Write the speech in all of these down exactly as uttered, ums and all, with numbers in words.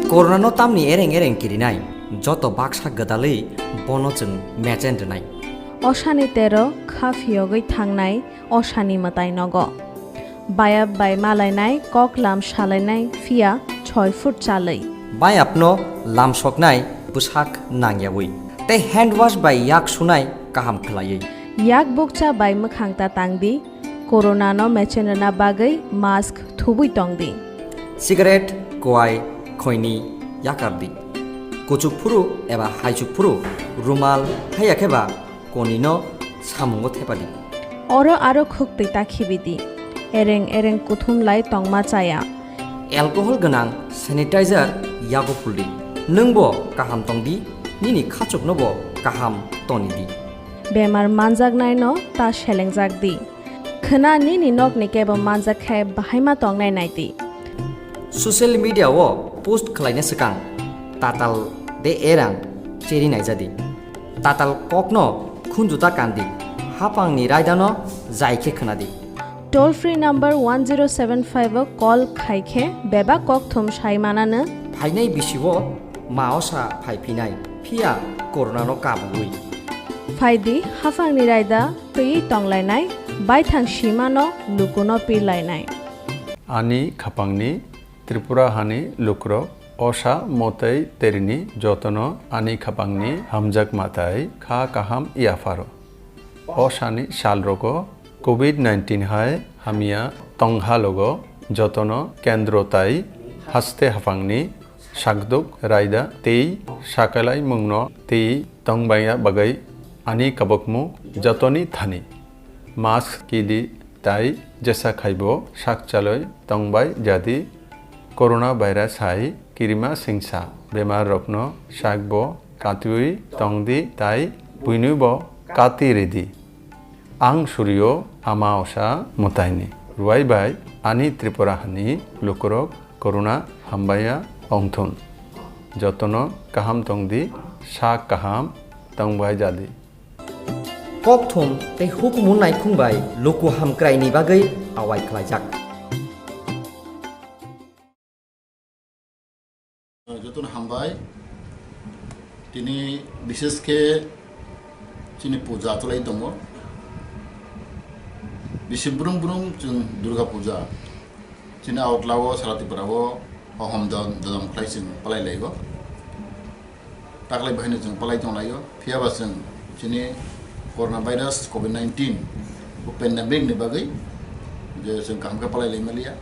Corona no tamni ereng ereng kirinai, joto baksa gwdalwi bono chwng mechen rwnai. Osani tero kha phiyogwi thangnai osani mwtai nogo. Bayap bai malainai, kok lam salainai, phiya choi foot chalwi. Bayapno lamsoknai bwsak nangyawi. Tei hand wash bai yak sunai kaham khwlaiwi. Yak bukcha bai mwkhang ta tangdi, corona no mechen rwna bagwi mask thubwi tongdi. Cigarette, kwai, khoini yakardi. Kuchuk phuru eba haichuk phuru rumal, haiya khe ba konino samungo thepadi. Oro aro khuktwi ta khibidi. Ereng ereng kuthum lai tongma chaya. Alcohol gwnang sanitizer yago phuldi. Nwngbo kaham tongdi, nini khachuknobo kaham tonidi. Bemar manjaknaino ta selengjak di. Khwna nini nokni kebo manjak khe bahaima tongnai naidi. Social media o post khwlaina swkang tatal de erang cheri naijadi. Tatal kokno khunjuta kandi, hapangni raidano jai khe khwnadi. Toll free number one zero seven five o call khai khe bebak kokthum sai manano. Phainai bisi o ma osa phai phinai, phiya corona no kabui. Phaidi hapangni raida twiwi tonglainai, baithang simano lukuno pirlainai. Ani khapangni Tripura hani lukurok osa mwtai terini jotono ani khapangni hamjakma tai kha kaham yapharo. Osani salrogo covid nineteen hai hamya tongha logo jotono kendro tai haste haphangni sakduk raida tei sakalaimungno tei tongbaiya bagwi ani kabukmu jotoni thani mask kidi tai jesa khaibo sak chalwi tongbai jadi. Corona virus hai kirima singsa bemar rokno sakbo katiwi tongdi tai buinibo kati ridi. Ang surio hama osa mwtaini ruai bai ani Tripura hani lukurok corona hambaiya ongthun. Jotono kaham tongdi, sak kaham tongbai jadi. Kokthum tei hukumu naikhung bai luku hamkraini bagwi awai khlaijak. Jotono hambai. Tini bishesh khe chini puja chwlai tongo. Bisi brum brum chwng Durga puja. Chini Agartala o, Sara Tripura o, hohom dodom khlai chwng palai laigo. Taklai bahaino chwng palai tong laio. Phiyaba chwng chini corona virus, covid nineteen, bo pandemic ni bagwi je chwng kaham khe palai lai maliya.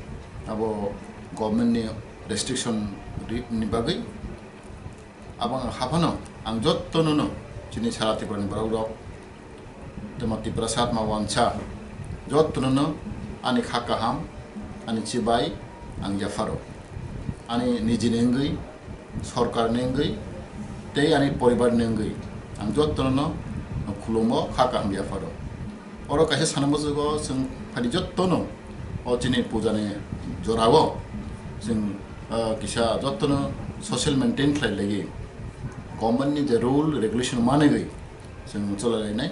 Abo government ni restriction ri-, ni bagwi. Abo ang haphano ang jottono no chini Sara Tripura ni borok rok, tamo Tiprasa tma wansa, jottono no ani kha kaham, ani chibai ang yapharo. Ani niji ni wngwi, sorkar ni wngwi, tei ani poribar ni wngwi ang jottono no khulumo, kha kaham yapharo. Oro kaisa sana muchugo chwng phaidi jottono o chini puja ni jora o chwng, ah, kisa jottono social maintain khlai laiwi government ni je rule regulation manwi chwng chwlai lainai.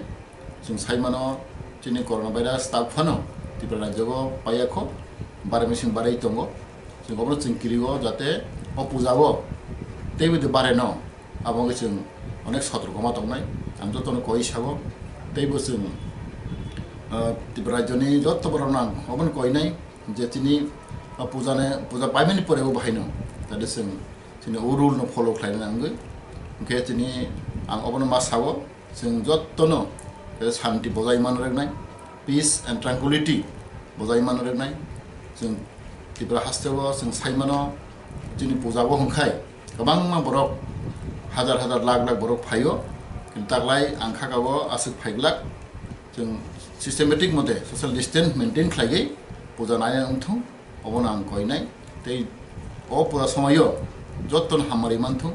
Chwng sai mano chini corona virus tak phano Tripura rajyo o paiya kho, bare mising barwi tongo. Chwng obono chwng kirio jate o puja o teibo de bare no. Abo wngkhe chwng onek sotrokoma tongnai. Ang jotono koi sabo. Teibo chwng, ah, Tripura rajyoni joto borokno ang obono koinai je chini, ah, pujane, puja paimani porebo bahaino jate chwng chini o rule no follow khlaina nangwi. Hwnkhe chini ang obono ma sabo, chwng jotono, eh, santi bojai man rwknai, peace and tranquility bojai man rwknai. Chwng Tripura hasteo chwng sai mano, chini puja o hwnkhai kwbangma borok, hajar hajar, lakh lakh borok phaio, kintu taklai ang kha kabo aswk phai glak. Chwng systematic mote social distance maintain khlaiwi puja nai wngthung, obono ang koinai. Tei o puja somoio jottono hamari manthung,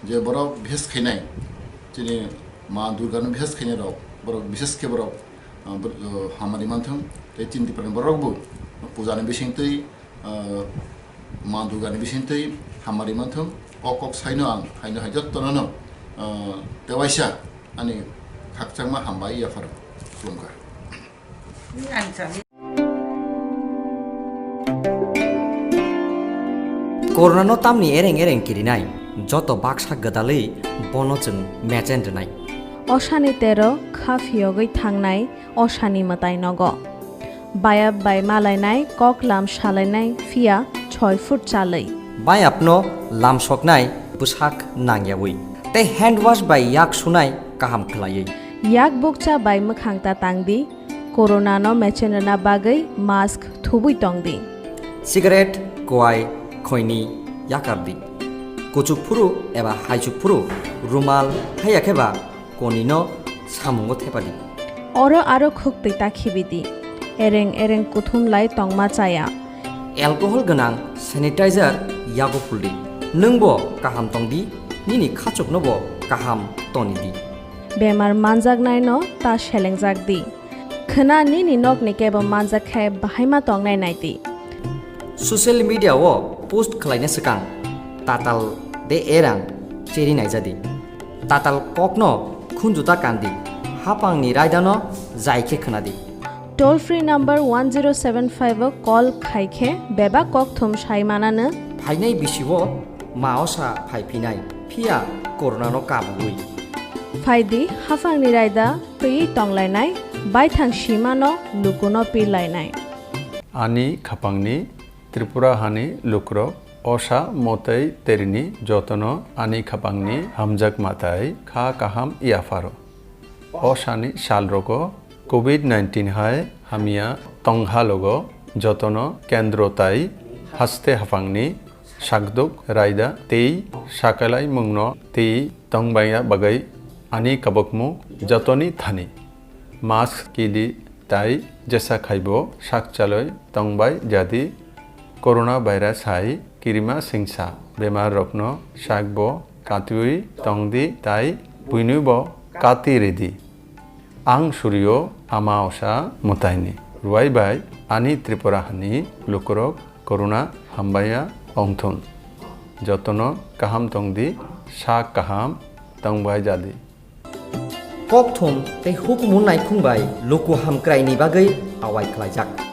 je borok bises khainai, chini ma Durgano bises khainai rok, borok bises khe borok, ah, bor-, ah, hamari manthung. Tei chini Tiprani borok bo pujani bisingtwi, ah, ma Durgani bisingtwi hamari manthung. O kok saino ang haino hai jottono no, ah, tewaisa ani khakchangma hambai yapharo khulumkha. Corona no tamni ereng ereng kirinai, joto baksa gwdalwi bono chwng mechen rwnai. Osani tero kha phiyogwi thangnai osani mwtai nogo. Bayap bai malainai, kok lam salainai, phiya choi foot chalwi. Bayapno lamsoknai bwsak nangyawi. Tei hand wash bai yak sunai kaham khwlaiwi. Yak bukcha bai mwkhang ta tangdi, corona no mechen rwna bagwi mask thubwi tongdi. Cigarette, kwai, khoini yakardi. Kuchuk phuru eba haichuk phuru rumal haiya khe ba konino samungo thepadi. Oro aro khuktwi ta khibidi. Ereng ereng kuthum lai tongma chaya. Alcohol gwnang sanitizer yago phuldi. Nwngbo kaham tongdi, nini khachuknobo kaham tonidi. Bemar manjaknaino ta selengjak di. Khwna nini nokni kebo manjak khe bahaima tongnai naidi. Social media o post khwlaina swkang tatal de erang cheri naijadi. Tatal kokno khunjuta kandi, hapangni raidano jai khe khwnadi. Toll free number one zero seven five o call khai khe bebak kokthum sai mananw. Phainai bisi o ma osa phai phinai, phiya corona no kabui. Phaidi hapangni raida twi tonglainai, baithang simano lukuno pirlainai. Ani khapangni Tripura hani lukurok osa motei terini jotono ani khapangni hamjakma tai kha kaham yapharo. Osani salrogo covid nineteen hai hamya tonghalogo jotono kendro tai haste haphangni sakduk raida tei sakalaimungno tei tongbaiya bagwi ani kabukmung jotoni thani mask kili tai jesa khaibo sak chalwi tongbai jadi. Corona virus hai kirima singsa bemar rokno sakbo katiwi tongdi tai buinibo kati ridi. Ang surio ama osa mwtaini ruai bai ani Tripura hani lukurok corona hambaiya ongthun. Jotono kaham tongdi, sak kaham tongbai jadi. Kokthum tei hukumu naikhung bai luku hamkraini bagwi awai khlaijak.